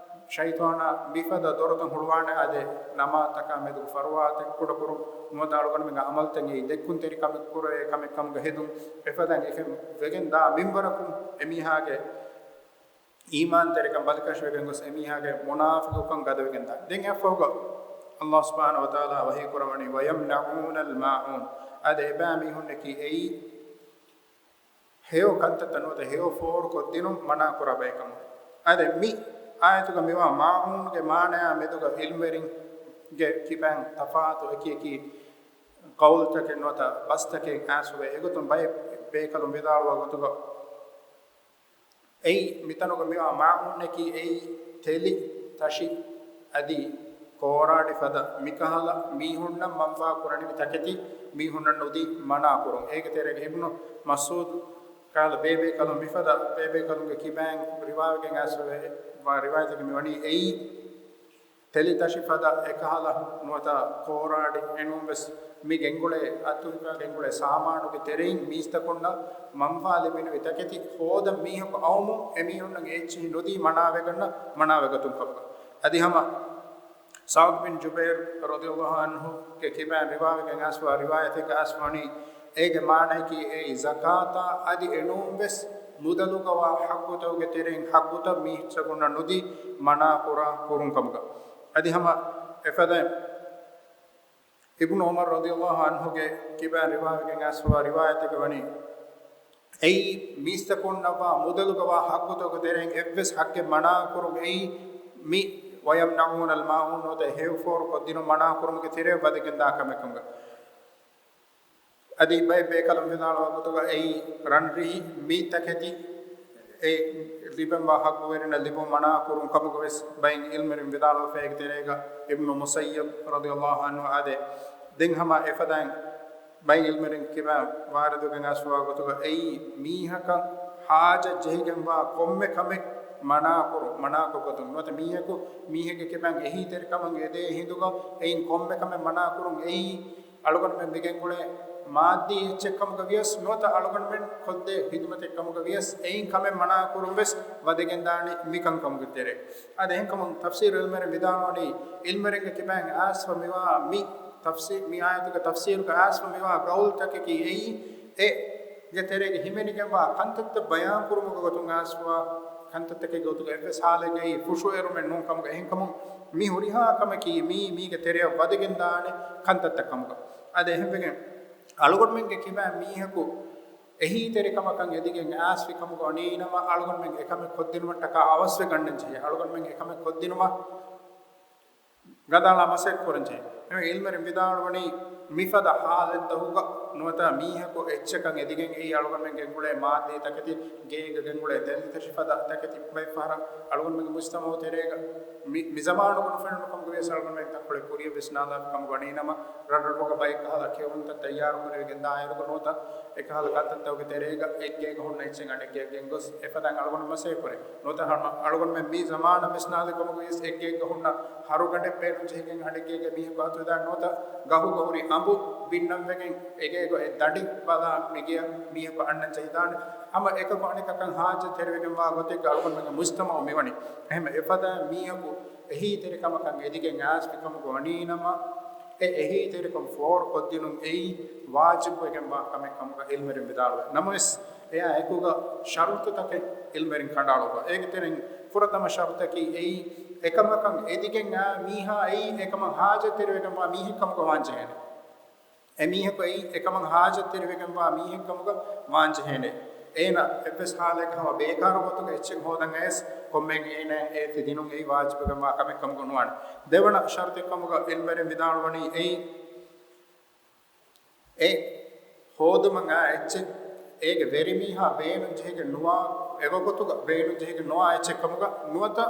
ޝައިޠާނާ މިފަދަ ދޮރުތައް ހުޅުވާނެ. އާދެ، ނަމާދުތަކާ މެދުގަ ފަރުވާތައް ކުޑަކުރުން، ނުވަތަ އަޅުގަނޑުމެންގެ ޢަމަލުތައް އެއީ ދެއްކުންތެރިކަމެއް ކުރެވޭ ކަމެއް ކަމުގަ ހެދުން، އެފަދައިން އެކަން ވެގެން ދާ މިންވަރަކުން އެމީހާގެ އީމާންތެރިކަން ބަލިކަށިވެގެން ގޮސް އެމީހާގެ މުނާފިޤުކަން ގަދަވެގެން ދާނެ. ދެން އެއަށްފަހުގަ ﷲ ސުބްޙާނަހޫ ވަތަޢާލާ ވަޙީ ކުރައްވަނީ، "وَيَمْنَعُونَ الْمَاعُونَ." އާދެ، އެބައިމީހުންނަކީ އެއީ ހެޔޮ ކަންތައްތައް ނުވަތަ ހެޔޮ ފޯރު ކޮށްދިނުން މަނާ ކުރާ ބައެއްކަމު. އާދެ، މި އާޔަތުގަ މިވާ މާޢޫންގެ މާނަޔާ މެދުގަ ޢިލްމުވެރިންގެ ކިބައިން ތަފާތު އެކި އެކި ޤައުލުތަކެއް ނުވަތަ ބަސްތަކެއް އާސްވޭ. އެގޮތުން ބައެއް ބޭކަލުން ވިދާޅުވާ ގޮތުގަ، އެއީ މިތަނުގަ މިވާ މާޢޫނަކީ އެއީ ތެލި ތަށި އަދި ކޯރާޑި ފަދަ މިކަހަލަ މީހުންނަށް މަންފާ ކުރަނިވި ތަކެތި މީހުންނަށް ނުދީ މަނާ ކުރުން. އޭގެ ތެރޭގަ އިބްނު މަސްޢޫދު ކަހަލަ ބޭބޭކަލުން މިފަދަ ބޭބޭކަލުންގެ ކިބައިން ރިވާވެގެން އައިސްފަވޭ ވާ ރިވާޔަތަކީ މިވަނީ އެއީ ތެލި ތަށި ފަދަ އެކަހަލަ ނުވަތަ ކޯރާޑި އެނޫން ވެސް މި ގެންގުޅޭ އަތުހިފާ ގެންގުޅޭ ސާމާނުގެ ތެރެއިން މީސްތަކުންނަށް މަންފާ ލިބެނިވި ތަކެތި ހޯދަން މީހަކު އައުމުން އެމީހުންނަށް އެއްޗިހި ނުދީ މަނާވެގަންނަ މަނާވެގަތުން ކަމުގަ. އަދި ހަމަ ސަޢުދު ބިން ޖުބައިރު ރަޟިޔަﷲ ޢަންހުގެ ކިބައިން ރިވާވެގެން އައިސްފަވާ ރިވާޔަތެއްގަ އައިސްފަވަނީ، އޭގެ މާނައަކީ އެއީ ޒަކާތާ އަދި އެނޫން ވެސް މުދަލުގަވާ ޙައްޤުތަކުގެ ތެރެއިން ޙައްޤުތައް މީސްތަކުންނަށް ނުދީ މަނާ ކުރާ ކުރުން ކަމުގަ. އަދި ހަމަ އެފަދައިން އިބްނު ޢުމަރު ރަޟިޔަﷲ ޢަންހުގެ ކިބައިން ރިވާވެގެން އައިސްފަވާ ރިވާޔަތެއްގަ ވަނީ، އެއީ މީސްތަކުންނަށްވާ މުދަލުގަވާ ޙައްޤުތަކުގެ ތެރެއިން އެއްވެސް ޙައްޤެއް މަނާ ކުރުން އެއީ މި ވަޔަމްނަޢޫނަލް މާޢޫން ނުވަތަ ހެޔޮ ފޯރު ކޮށްދިނުން މަނާ ކުރުމުގެ ތެރެއަށް ވަދެގެންދާ ކަމެއް ކަމުގަ. އަދި ބައެއް ބޭކަލުން ވިދާޅުވާ ގޮތުގަ އެއީ ރަންރިހި މި ތަކެތި އެ ލިބެންވާ ޙައްޤުވެރިންނަށް ލިބުން މަނާ ކުރުން ކަމުގަ ވެސް ބައެއް ޢިލްމުވެރިން ވިދާޅުވެފައި އޭގެ ތެރޭގަ އިބްނު މުސައްޔަބް ރަޟިޔަﷲ ޢަންހު އާދެ. ދެން ހަމަ އެފަދައިން ބައެއް ޢިލްމުވެރިން ކިބައިން ވާރިދުވެގެން އައިސްފަވާ ގޮތުގަ އެއީ މީހަކަށް ޙާޖަތް ޖެހިގެންވާ ކޮންމެ ކަމެއް މަނާ ކުރުން، މަނާކޮށްގަތުން ނުވަތަ މީހަކު މީހެއްގެ ކިބައިން އެހީތެރިކަމަށް އެދޭ ހިނދުގަ އެއިން ކޮންމެ ކަމެއް މަނާ ކުރުން އެއީ އަޅުގަނޑުމެން މިގެންގުޅޭ މާއްދީ އެއްޗެއް ކަމުގަ ވިޔަސް ނުވަތަ އަޅުގަނޑުމެން ކޮށްދޭ ޚިދުމަތެއް ކަމުގަ ވިޔަސް އެއިން ކަމެއް މަނާ ކުރުން ވެސް ވަދެގެންދާނެ މިކަންކަމުގެ ތެރޭ. އަދި އެހެންކަމުން ތަފްސީރު ޢިލްމުވެރިން ވިދާޅުވަނީ، ޢިލްމުވެރިންގެ ކިބައިން އައިސްފަ މިވާ މި ތަފްސީ-، މި އާޔަތުގެ ތަފްސީރުގަ އައިސްފަ މިވާ ޤައުލުތަކަކީ އެއީ އެ ގެ ތެރޭގަ ހިމެނިގެންވާ ކަންތައްތައް ބަޔާން ކުރުމުގެ ގޮތުން އައިސްފަވާ ކަންތައްތަކެއްގެ ގޮތުގަ އެއްވެސް ޙާލެއްގައި ފުށުއެރުމެއް ނޫން ކަމުގަ. އެހެންކަމުން މި ހުރިހާ ކަމަކީ މީ މީގެ ތެރެއަށް ވަދެގެންދާނެ ކަންތައްތައް ކަމުގަ. އަދި އެހެންވެގެން އަޅުގަނޑުމެންގެ ކިބައިން މީހަކު އެހީތެރިކަމަކަށް އެދިގެން އައިސްފި ކަމުގަ ވަނީނަމަ އަޅުގަނޑުމެން އެކަމެއް ކޮށްދިނުމަށްޓަކާ އަވަސްވެ ގަންނަން ޖެހޭ. އަޅުގަނޑުމެން އެކަމެއް ކޮށްދިނުމަށް ގަދައަޅާ މަސައްކަތް ކުރަން ޖެހޭ. އެހެންވެ ޢިލްމުވެރިން ވިދާޅުވަނީ މިފަދަ ޙާލަތްތަކުގަ ނުވަތަ މީހަކު އެއްޗަކަށް އެދިގެން އެއީ އަޅުގަނޑުމެން ގެންގުޅޭ މާއްދީ ތަކެތި، ގޭގަ ގެންގުޅޭ ތެލިތަށި ފަދަ ތަކެތި ބައެއް ފަހަރަށް އަޅުގަނޑުމެންގެ މުޖްތަމަޢު ތެރޭގަ މި، މި ޒަމާނުގަ ނުފެނުނު ކަމުގަ ވިޔަސް އަޅުގަނޑުމެން ތަންކޮޅެއް ކުރިޔަށް ވެސް ނާލާފި ކަމުގަ ވަނީނަމަ، ރަށްރަށުގަ ބައެއް ކަހަލަ ކެއުންތައް ތައްޔާރު ކުރެވިގެން ދާއިރުގަ ނުވަތަ އެކަހަލަ ކަންތައްތަކުގެ ތެރޭގަ އެއްގޭގަ ހުންނަ އެއްޗެއް އަނެއްގޭގަ ގެންގޮސް އެފަދައިން އަޅުގަނޑު މަސައްކަތް ކުރޭ. ނުވަތަ ހަމަ އަޅުގަނޑުމެން މި ޒަމާނަށް ވެސް ނާލެއް ކަމުގަ ވިޔަސް އެއްގޭގަ ހުންނަ ހަރުގަނޑެއް ބޭނުން ޖެހިގެން އަނެއްގޭގެ މީހަކު އަތުވެދާނެ ނުވަތަ ގަހުގަ ހުރި އަނބު ބިންނަން ވެގެން އެގޭގަ އެ ދަނޑި ބަލާ މިގެއަށް މީހަކު އަންނަން ޖެހިދާނެ. ހަމަ އެކަކު އަނެކަކަށް ޙާޖަތްތެރިވެގެންވާ ގޮތެއްގަ އަޅުގަނޑުމެންގެ މުޖްތަމަޢު މިވަނީ. އެހެންވެ އެފަދައިން މީހަކު އެހީތެރިކަމަކަށް އެދިގެން އައިސްފި ކަމުގަ ވަނީނަމަ، އެ އެހީތެރިކަން ފޯރު ކޮށްދިނުން އެއީ ވާޖިބުވެގެންވާ ކަމެއް ކަމުގަ ޢިލްމުވެރިން ވިދާޅުވޭ. ނަމަވެސް، އެއާ އެކުގަ ޝަރުޠުތަކެއް ޢިލްމުވެރިން ކަނޑައަޅުއްވާ. އޭގެ ތެރެއިން ފުރަތަމަ ޝަރުޠަކީ އެއީ، އެކަމަކަށް އެދިގެން އާ މީހާ އެއީ އެކަމަށް ޙާޖަތްތެރިވެގެންވާ މީހެއް ކަމުގަ ވާންޖެހޭނެ. އެ މީހަކު އެއީ އެކަމަށް ޙާޖަތްތެރިވެގެންވާ މީހެއް ކަމުގަ ވާންޖެހޭނެ. އޭނަ އެއްވެސް ޙާލެއްގަ ހަމަ ބޭކާރު ގޮތުގަ އެއްޗެއް ހޯދަން އައިސް ކޮންމެހެން އޭނައަށް އޭތި ދިނުން އެއީ ވާޖިބުވެގެންވާ ކަމެއް ކަމުގަ ނުވާނެ. ދެވަނަ ޝަރުޠެއް ކަމުގަ ޢިލްމުވެރިން ވިދާޅުވަނީ އެއީ، އެ ހޯދުމަށް އާ އެއްޗެއް އޭގެ ވެރިމީހާ ބޭނުން ޖެހިގެން ނުވާ، އެވަގުތުގަ ބޭނުން ޖެހިގެން ނުވާ އެއްޗެއް ކަމުގަ ނުވަތަ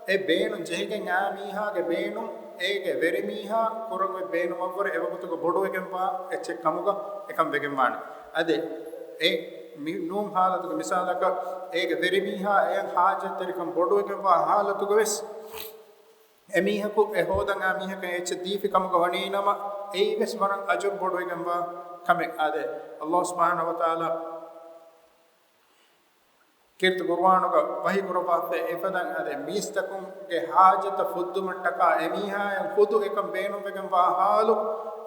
އެ ބޭނުން ޖެހިގެން އާ މީހާގެ ބޭނުން އޭގެ ވެރިމީހާ ކުރަން އޮތް ބޭނުމަށްވުރެ އެވަގުތުގަ ބޮޑުވެގެންވާ އެއްޗެއް ކަމުގަ އެކަން ވެގެންވާނެ. އަދި އެ މި-، ނޫން ހާލަތުގެ މިސާލަކަށް އޭގެ ވެރިމީހާ އެޔަށް ހާޖަތްތެރިކަން ބޮޑުވެގެންވާ ހާލަތުގަ ވެސް އެމީހަކު އެ ހޯދަން އާ މީހަކަށް އެއްޗެއް ދީފި ކަމުގަ ވަނީނަމަ، އެއީވެސް ވަރަށް އަޖުރު ބޮޑުވެގެންވާ ކަމެއް. އާދެ، ﷲ ސުބްޙާނަހޫ ވަތަޢާލާ ކީރިތި ޤުރުއާނުގަ ވަޙީ ކުރައްވާފައި އެފަދައިން އާދެ، މީސްތަކުންގެ ޙާޖަތަށް ފުއްދުމަށްޓަކާ އެމީހާއަށް ޚުދު އެކަން ބޭނުންވެގެންވާ ޙާލު،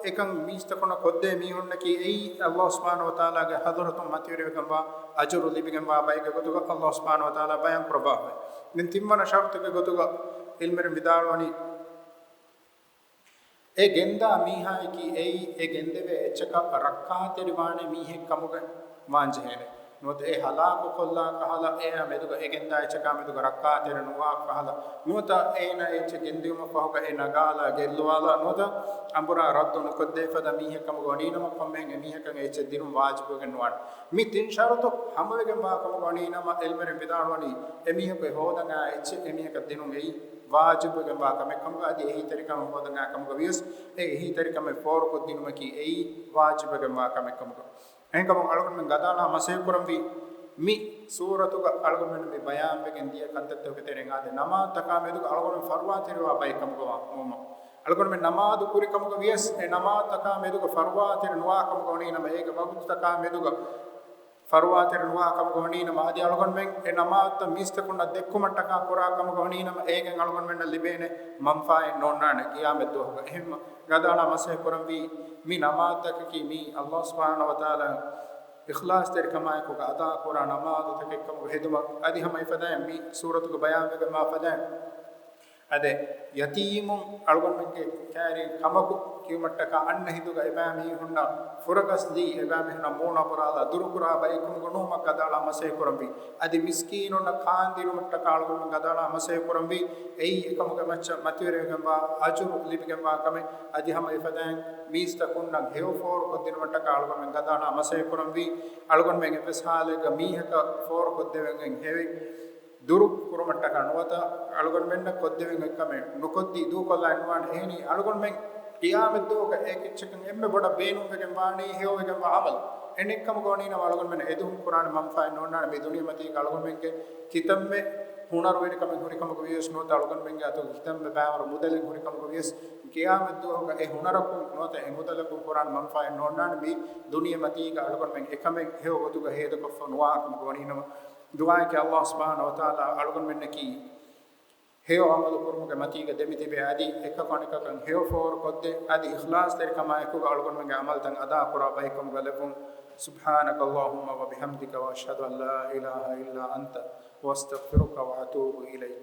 އެކަން މީސްތަކުންނަށް ކޮށްދޭ މީހުންނަކީ އެއީ ﷲ ސުބްޙާނަހޫ ވަތަޢާލާގެ ޙަޟްރަތުން މަތިވެރިވެގެންވާ އަޖުރު ލިބިގެންވާ ބައެއްގެ ގޮތުގަ ﷲ ސުބްޙާނަހޫ ވަތަޢާލާ ބަޔާން ކުރައްވާފައި. ދެން ތިންވަނަ ޝަރުޠުގެ ގޮތުގަ ޢިލްމުވެރިން ވިދާޅުވަނީ، އެ ގެންދާ މީހާއަކީ އެއީ އެ ގެންދެވޭ އެއްޗަކަށް ރައްކާތެރިވާނެ މީހެއް ކަމުގަ ވާންޖެހޭނެ. ނުވަތަ އެ ހަލާކު ކޮށްލާ ކަހަލަ، އެއާ މެދުގަ އެ ގެންދާ އެއްޗަކާ މެދުގަ ރައްކާތެރި ނުވާ ކަހަލަ، ނުވަތަ އޭނާ އެއްޗެއް ގެންދިއުމަށް ފަހުގަ އެ ނަގާލާ ގެއްލުވާލާ، ނުވަތަ އަނބުރާ ރައްދު ނުކޮށްދޭ ފަދަ މީހެއް ކަމުގަ ވަނީނަމަ ކޮންމެހެން އެ މީހަކަށް އެ އެއްޗެއް ދިނުން ވާޖިބުވެގެން ނުވާނެ. މި ތިން ޝަރުޠު ހަމަވެގެންވާ ކަމުގަ ވަނީނަމަ ޢިލްމުވެރިން ވިދާޅުވަނީ އެ މީހަކު އެ ހޯދަން އާ އެއްޗެއް އެ މީހަކަށް ދިނުން އެއީ ވާޖިބުވެގެންވާ ކަމެއް ކަމުގަ އަދި އެހީތެރިކަމެއް ހޯދަން އާ ކަމުގަ ވިޔަސް އެ އެހީތެރިކަމެއް ފޯރުކޮށްދިނުމަކީ އެއީ ވާޖިބުވެގެންވާ ކަމެއް ކަމުގަ. އެހެންކަމުން އަޅުގަނޑުމެން ގަދައަޅާ މަސައްކަތް ކުރަންވީ މި ސޫރަތުގަ އަޅުގަނޑުމެން މި ބަޔާންވެގެން ދިޔަ ކަންތައްތަކުގެ ތެރެއިން އާދެ، ނަމާދުތަކާ މެދުގަ އަޅުގަނޑުމެން ފަރުވާތެރިވާ ބައެއް ކަމުގަ ވާ މޫމަ. އަޅުގަނޑުމެން ނަމާދު ކުރި ކަމުގަ ވިޔަސް އެ ނަމާދުތަކާ މެދުގަ ފަރުވާތެރި ނުވާ ކަމުގަ ވަނީ ނަމަ އޭގެ ވަގުތުތަކާ މެދުގަ ފަރުވާތެރި ނުވާ ކަމުގަ ވަނީ ނަމަ، އަދި އަޅުގަނޑުމެން އެ ނަމާދުތައް މީސްތަކުންނަށް ދެއްކުމަށްޓަކާ ކުރާ ކަމުގަ ވަނީ ނަމަ، އޭގެން އަޅުގަނޑުމެންނަށް ލިބޭނެ މަންފާއެއް ނޯންނާނެ ޤިޔާމަތް ދުވަހުގަ. އެހެންމަ ގަދައަޅާ މަސައްކަތް ކުރަންވީ މި ނަމާދުތަކަކީ މީ ﷲ ސުބްޙާނަހޫ ވަތަޢާލާ އިޚްލާޞްތެރިކަމާއެކުގަ އަދާކުރާ ނަމާދުތަކެއް ކަމުގަ ހެދުމަށް. އަދި ހަމަ އެފަދައިން މި ސޫރަތުގަ ބަޔާންވެގެންވާ ފަދައިން އާދެ، ޔަތީމުން އަޅުގަނޑުމެންގެ ކައިރިން ކަމަކު ކިޔުމަށްޓަކާ އަންނަ ހިނދުގަ އެބައިމީހުންނަށް ފުރަގަސްދީ، އެބައިމީހުންނަށް މޫނު އަބުރާލާ ދުރުކުރާ ބައެއްކަމުގަ ނުވުމަށް ގަދައަޅާ މަސައްކަތް ކުރަންވީ. އަދި މިސްކީނުންނަށް ކާންދިނުމަށްޓަކާ އަޅުގަނޑުމެން ގަދައަޅާ މަސައްކަތް ކުރަންވީ. އެއީ އެކަމުގެ މައްޗަށް މަތިވެރިވެގެންވާ އަޖުރު ލިބިގެންވާ ކަމެއް. އަދި ހަމަ އެފަދައިން މީސްތަކުންނަށް ހެޔޮ ފޯރުކޮށްދިނުމަށްޓަކާ އަޅުގަނޑުމެން ގަދައަޅާ މަސައްކަތް ކުރަންވީ. އަޅުގަނޑުމެން އެއްވެސް ހާލެއްގަ މީހަކަށް ފޯރުކޮށްދެވެން ހެވި ދުރު ކުރުމަށްޓަކާ ނުވަތަ އަޅުގަނޑުމެންނަށް ކޮށްދެވެން އޮތް ކަމެއް ނުކޮށްދީ ދޫކޮށްލާ ނުވާނެ. އެހެނީ އަޅުގަނޑުމެން ޤިޔާމަތްދުވަހުގަ އެ އެއްޗަކަށް އެންމެ ބޮޑަށް ބޭނުންވެގެން ވާނީ ހެޔޮވެގެންވާ ޢަމަލު. އެނެއްކަމުގަ ވަނީނަމަ އަޅުގަނޑުމެން އެދުވަހު ކުރާނެ މަންފާއެއް ނޯންނާނެ. މި ދުނިޔެމަތީގަ އަޅުގަނޑުމެންގެ ކިތަންމެ ހުނަރުވެރިކަމެއް ހުރިކަމުގަ ވިޔަސް ނުވަތަ އަޅުގަނޑުމެންގެ އަތުގަ ކިތަންމެ ބައިވަރު މުދަލެއް ހުރިކަމުގަ ވިޔަސް ޤިޔާމަތްދުވަހުގަ އެ ހުނަރަކުން ނުވަތަ އެ މުދަލަކުން ކުރާނެ މަންފާއެއް ނޯންނާނެ. މި ދުނިޔެމަތީގަ އަޅުގަނޑުމެން އެކަމެއް ހެޔޮ ގޮތުގަ ހޭދަކޮށްފަ ނުވާކަމުގަ ވަނީނަމަ ދުޢާއެކޭ ﷲ ސުބްޙާނަހޫ ވަތަޢާލާ އަޅުގަނޑުމެންނަކީ ހެޔޮ ޢަމަލު ކުރުމުގެ މަތީގަ ދެމިތިބޭ އަދި އެކަކު އަނެކަކަށް ހެޔޮ ފޯރުކޮށްދޭ އަދި އިޚްލާޞްތެރިކަމާއެކުގަ އަޅުގަނޑުމެންގެ ޢަމަލުތައް އަދާކުރާ ބައެއްކަމުގަ ލެއްވުން. سبحانك اللهم وبحمدك وأشهد أن لا إله إلا أنت وأستغفرك وأتوب إليك.